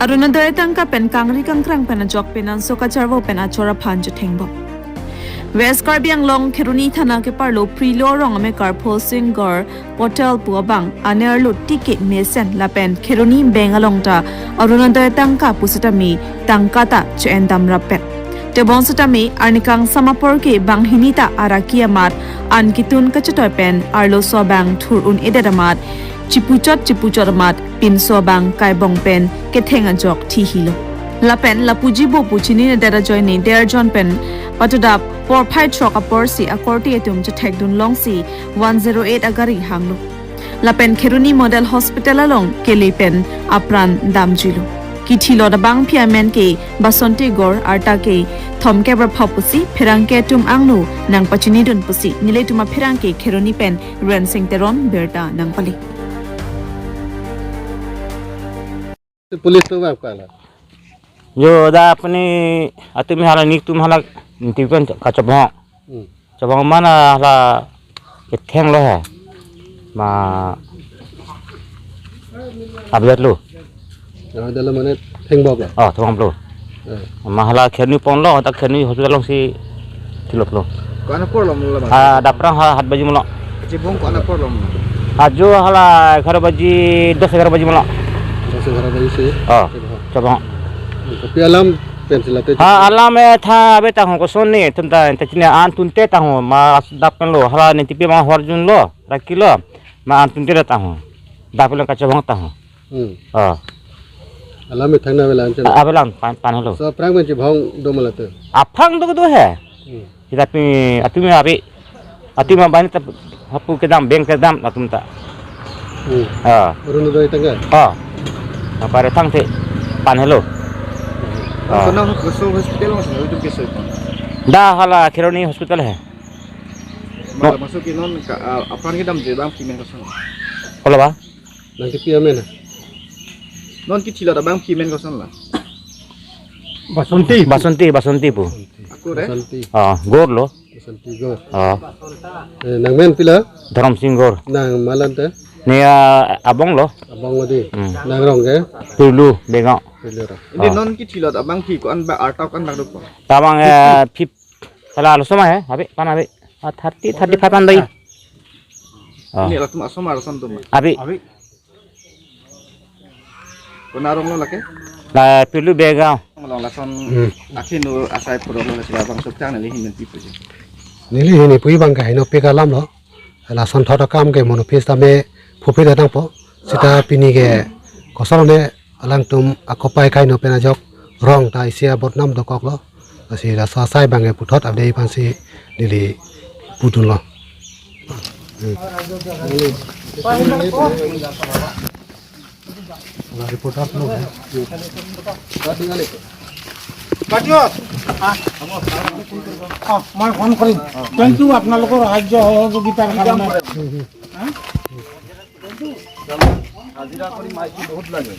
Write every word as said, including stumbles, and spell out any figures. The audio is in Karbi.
Arunodoi atangka pen kangri kangkrang pen ajok penanso kacharvo pen achor aphan chethengbom. West Karbi Anglong Kheroni thana keparlo Prilo Rong amekar Pholsing Gorge Patel pu abang anerlo tike mesen lapen Kheroni bank along ta Arunodoi atangka pusitame tangka ta che-endam rap pen. Tebon sitame arnikangsam apor ke banghini ta araki amat an kitun kachetoi pen arloso abang thur un-edet amat chipuchot chipuchot amat pinso abang kaibong pen ketheng ajok thihilo. Lapen lapuji bo pu chininedet ajoine derjon pen patudap porphai throk aporsi akorte atum chethekdun longsi one zero eight agari hanglo. Lapen Kheroni Model Hospital along kele pen apran damjuilo. Kithilot abangpi amen ke Basonti Gorge arta ke thomkep ra phap pusi pherangke atum angno nangpachinidun pusi nelitum apherangke Kheroni pen Rensing Teron birta nangpale. Police to bang pala. Jo da apni atum hala netum hala netum pen kachobong. Hmm. Chobong mana hala kethenglo he. Ma update lo. Update lo mane thengbom lo. Oh, thengbom lo. Eh. Ma hala Kheroni ponlo, ta Kheroni hospital alongsi thilotlo. Ko-an apor lo mula bang? Ah, daprang ha, hat baji molo. Chibong ko-an apor lo mula? Ajo hala egharo baji, dos egharo baji molo. Dos egharo baji si? Oh, chibong. Chibong. Kopi alam pensi late? Ha, alam e tha abe tangho kosonne, tumta, ta chini an tunte tangho, ma dap pen lo, hala ne tipi ma horjun lo, raki lo, ma an tunte lo tangho. Dap pen lo kachibong tangho. Hmm. Oh. Alam e thangna avelang chen. Avelang pan, pan helo. So, aphrang pen chibong do mala te? Aphrang do do he. Hmm. Kita pi, atum ya abi. Atum abang ta hapu kedam, bank kedam atum ta. Hmm. Ah. Arunodoi tangka? Ah. Apa re thangte pan helo. Ah. Kono koso hospital mas itu keso. Da hala Kheroni hospital he. Mala masuk ke non ka, ah, apran kedam je bangpi men koson. Kola ba? Nangkepi amen na? Non kithilot abangpi men koson la? Basonti. Basonti, Basonti pu. Ako re? Basonti. Ah, Gorge lo. Basonti Gorge. Ah. Eh, nangmen pila? Dharam Sing Gorge. Nang malan ta? Ne, ah, abong lo. Abong lo di. Hmm. Nang rong ke? Pirlu, Bengao. Pirlu rong. Ini ah. Non kithilot abangpi ko-an ba arta ko-an bang dopo? Tabang, eh, pip. Hala lo soma he, abi, pan abi. Ah, thirty, thirty-five an doi. Ah. Ah. Ini latum asoma arloso atum. Abi. Abi. Konat arong lo lake? La Pirlu Bengao. Along lason hmm. Akhino asai purok lo sila bang sukchang neli hin pipu je. Neli hin pu abang kaheno pik alam lo. Lason thot akam ke mono pis tame phuphi datang po. Sita pini ke koson ne alangtum akopai kaino pen ajok rong ta isi abodnam dokok lo. Lasi laso asai abang ke puthot abde aphansi neli pudun lo. Hmm. Reporter lo. Patriot। অ, মই ফোন কৰিম। Thank you আপোনালোকৰ সাহায্য সহযোগিতাৰ কাৰণে। হাজিৰা কৰি মাইকী বহুত লাগে।